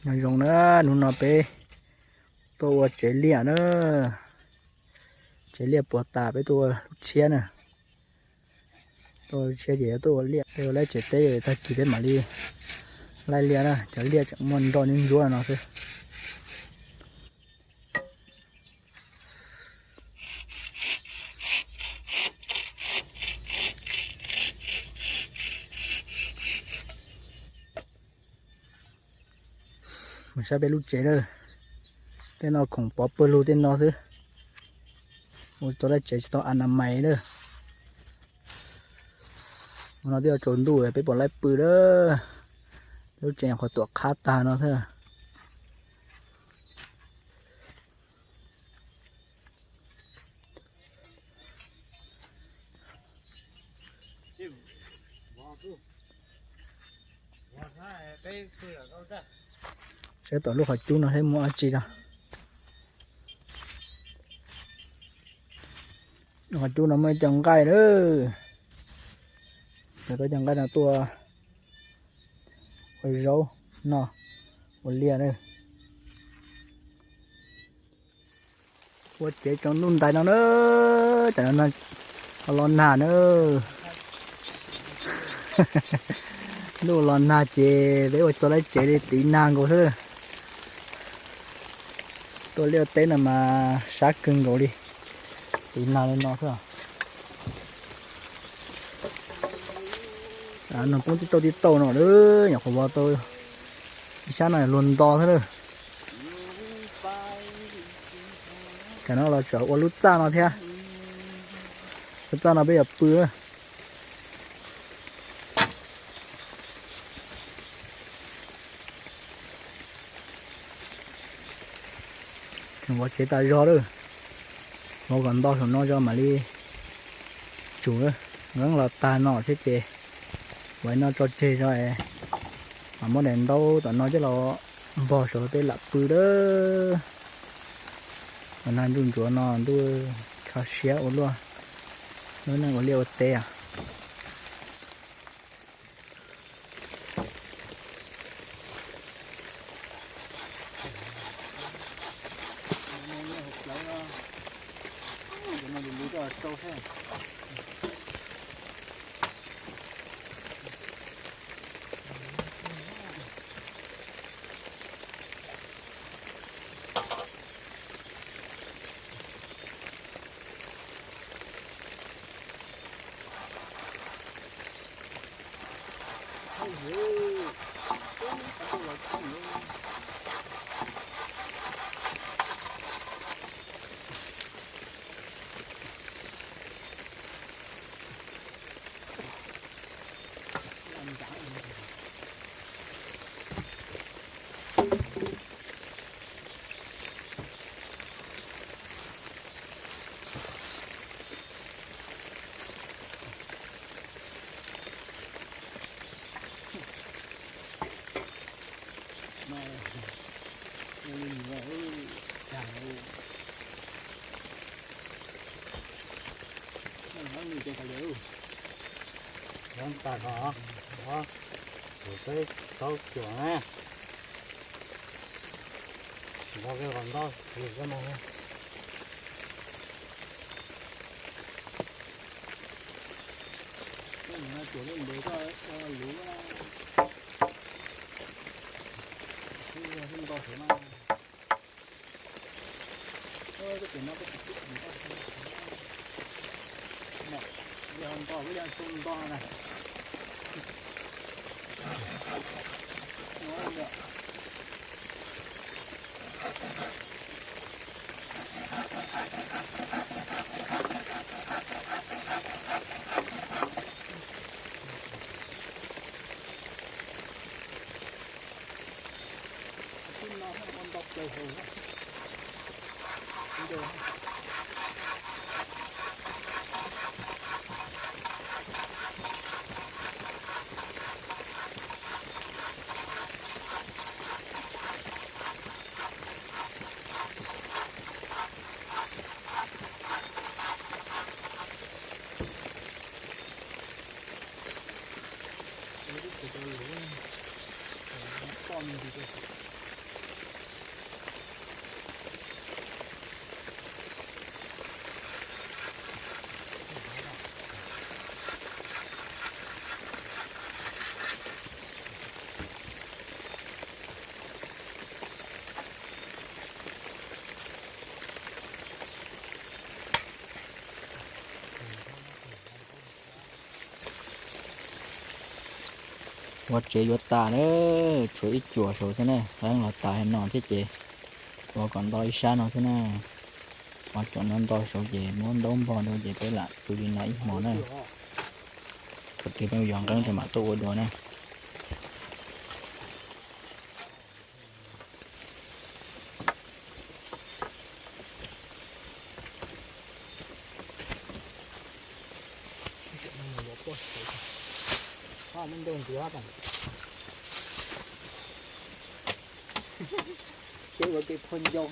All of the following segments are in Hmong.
Nyob zoo na, hnub no peb tuaj ua tsev liaj na, tsev liaj puas tas peb tuaj ua lub tshiab na. Tuaj ua lub tshiab ces yuav tuaj ua liaj, peb ua liaj tsev teb, tag kis peb mam li laij liaj na, cov liaj tseem muaj nroj ntsuab ntsuab no xwb. Mus saib peb lub tsev lawm, tej no khoom pov pawg lug tej no xwb, ua tau lub tsev tsis tau a na mais lawm. Ua no twb yuav tsaus ntuj peb puas laij pw lawm, lub tsev nyuam qhuav tuam qhab tag no xwb. Saib tom lub qhov cub no saib muaj dab tsi no. Lub qhov cub no muaj ib co nqaij lawm, cov ib co nqaij no tuaj ua zaub no, ua liaj lawm. Ua tsev tsaus ntuj ntais no na, tam no los nag na. Ntuj los nag ces peb ua txog lawv tsev li tiv nag nkaus xwb. Tuaj liaj teb no mas sab kawg nkaus li, tiv nag li no xwb. Nag poob tib tauj tib tauj no lawm, nyuam qhuav vov tau ib sab no luag nto xwb lawm. Tam no los tseem ua lub txaj no thiab, lub txaj no peb yuav pw na. Vov tsev tas zog lawm, vov kom nto saum no tso mam li tsum. Nqeeb los tag no thiab ces vov no tso tseg tso, mam muab daim ntaub tom no coj los npog saum tej lam pw lawm. Los nag ntuj ntsuav no ntuj kho siab ua luaj, lub neej ua liaj ua teb os. Ntag ko, tus peb taub cuam na, nto ke qos nto tus ko no. Cuam lub ntev koj ua luv na, nto xwb mas. Koj tias no koj tsis tib nto, yog nto koj yog tau nto na. Toj me ntsis. Ua tsev yuav tas na, tshuav ib cuam saud xwb na, qeeb los tas no thiab ces ua kom nto ib sab no xwb na. Ua cuam no nto saud ces muab ntaub npog rau ces peb lam pw li no ib hmos na. Thaum twg peb mus yuav nqeeb ces mam tuaj ua dua na. Ces ua ke phua ncau.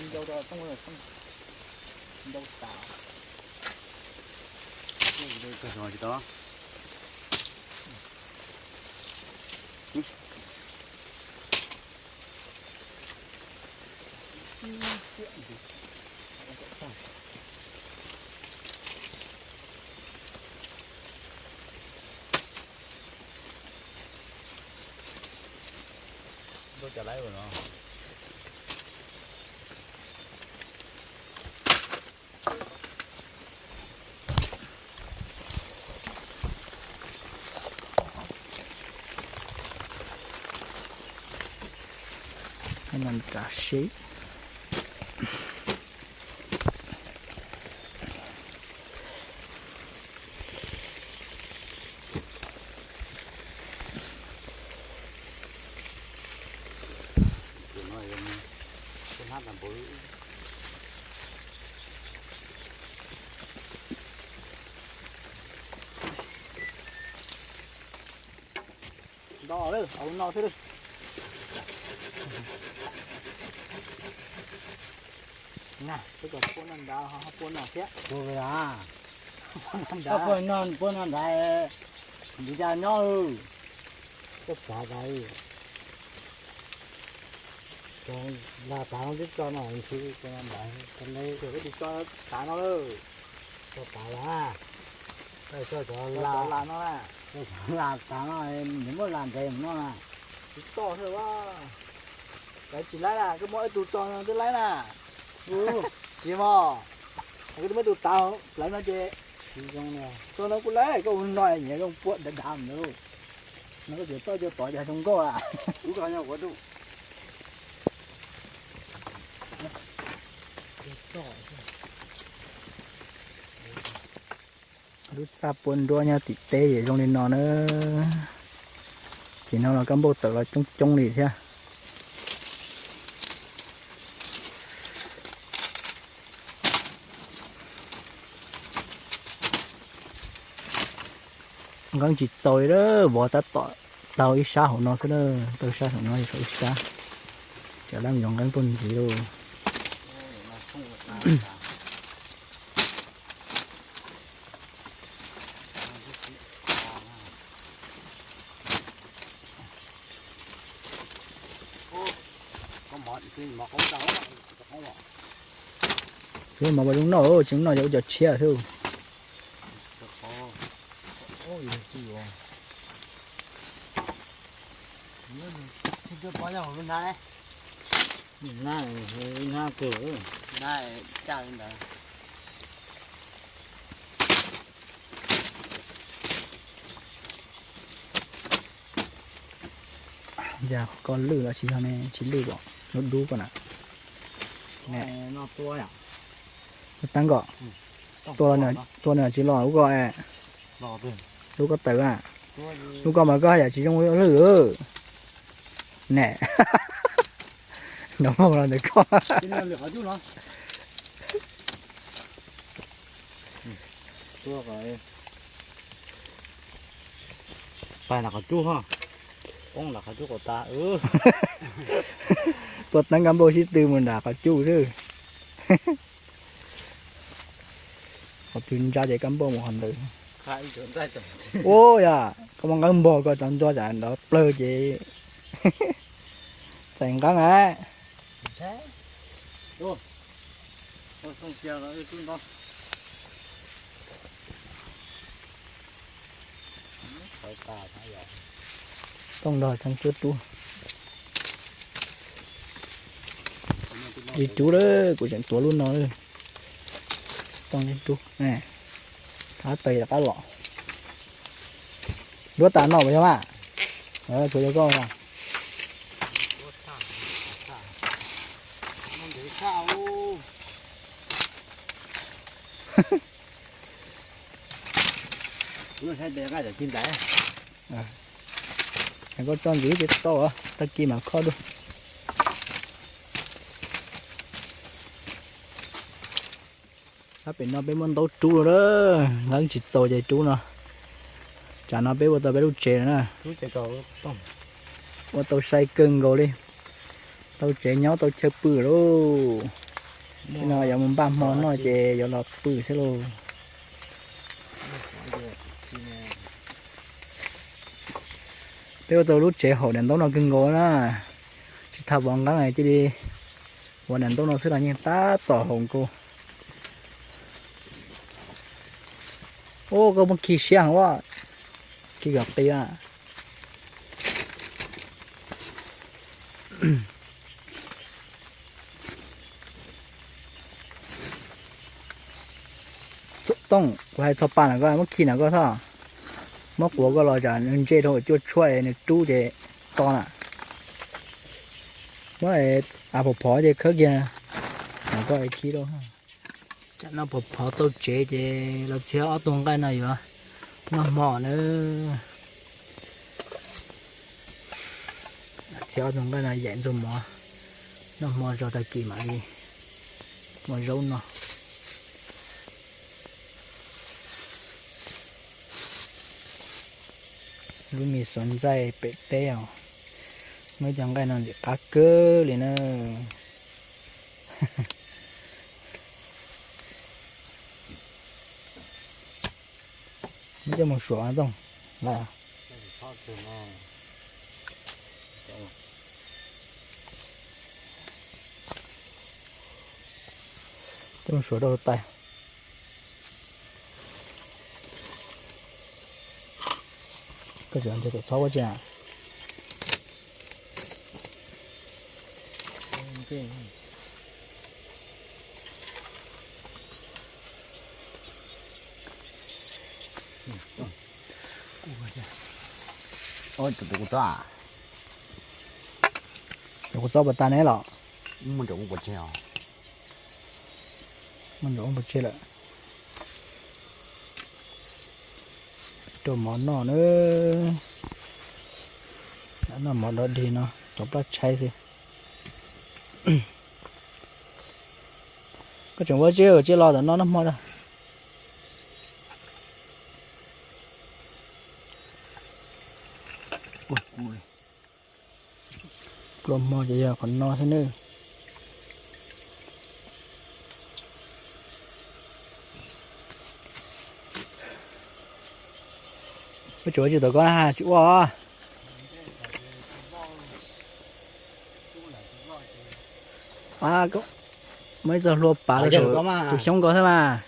Ncau rau, ncau tas. Ntau cas lawm no. Kav seb. Nto lawm, au no xwb lawm. Na, twb kom puab no nrad ho puab no thiab. Puab no, puab no nrad, ntiv cas nyob. Koj xav tas, lam tas no twb tso no, tso no nrad, tso no lawm. Tso tas lawm, tso cov lam no, lam tas no, nws muab lam ntev no na. Tsis toj thiab, tsis laib na, koj muab ib tug tso no twb laib na. Tsis mog, koj twb muab ib tug tav lawv no ces, tso no kuj laib, koj ua no nyiam zoo puab dav dav mus. No koj tseem toj cov tod cas zoo nkauj a. Lub txaj puab nruab nyob tim teb es zoo li no na. Ces no los kab npauj tawm los coob coob li thiab. Nqeeb tsis txaus li, vov tab tom tau ib sab hauv no xwb na, tau ib sab hauv no, tshuav ib sab. Cov lab yog nqeeb tuaj ntxiv lauj. Mov zoo noj, tsis noj ces ua cov tshiab xwb. Yog koj lwj los tsis yog ne, tsis lwj os, lub dub koj na. Tab nkoj, tua nws tsis los lub koj, lub koj tawm a. Lub koj mas koj haj yam tsis zoo lwj. Ne, nov moo los ntawm koj. Pais nram qhov cub ho, poob nram qhov cub kom tas. Tua teeb kab npauj sib tw mus nram qhov cub xwb. Qhov twg ntsa ces kab npauj mus qhov ntawd. Ua yog koj muaj nqeeb npog koj cov ntsuab tsam nrov plawg ces txais nqeeb lawm. Tooj nrog txheeb cuab rub. Ib rub lawm, kuv tseem tuav lub no lawm. Tooj ib rub, qab tais rov qab los. Duab tas no puas yog mas? Tshuav yog koj. Koj tso ntxiv ces tau, tag kis mam khob dua. Sab pem no peb muab ntaub rub lawm, nqeeb tsis txaus ces rub no. Tsam no peb ua tau peb lub tsev lawm na. Ua tau sai kawg nkaus li. Tau tsev nyob tau chaw pw lauj. Tej no yuav mus npaj hmo noj ces yuav los pw xwb lauj. Peb ua tau lub tsev haum daim ntaub no kawg nkaus na. Tsis tas pov nqeeb cia li ua daim ntaub no xwb los yeej tab tom haum nkaus. Ub, koj muab khi siab heev ua, khi kom qis a. Tooj, kuv hais txog pas no koj muab khi no koj txhob muab quav koj los tsam nws ntse rau cuaj tshuaj nws rub ces to na. Muab av phom phov ces khawb kiag no koj khi rau. Tsam no phov phov tau tsev ces los txhiab ob tug nqaij no yuav noj hmo na. Txhiab ob tug nqaij no yaim ntxuag mov noj hmo tso tag kis mam li muaj zaub no. Lub me xuav ntxaij pem teb os, muab cov nqaij no ntxim qab kawg li na. Muab coj mus suav Tooj. Coj mus suav rau tais. Koj tseem tias txhob ua tsi na. Tus kuv txob, tus kuv txob puas tas ne los? Muaj ntsaum ub pov tseg os. Muaj ntsaum ub pov tseg lawm. Rau mov noj na. Noj mov dog dig no rau plab tshaib xwb. Koj tseem ua tsi, ua tsi los tam no noj hmo na. Pluas hmo ces yog qhov no xwb nawb. Ua tsuav tsis tau koj na, tsis ua. Muaj ib txoj hlua pav rau tus xyoob ko xwb mas.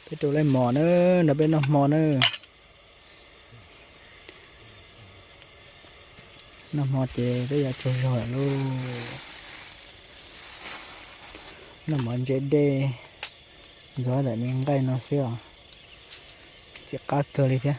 Peb rau lej mov na, nrog peb noj hmo na. Noj hmo ces peb yuav tsaug zog lawm lauj. Noj mov ntse dej, ntxuav daim me nqaij no xwb os, ntxim qab kawg li thiab.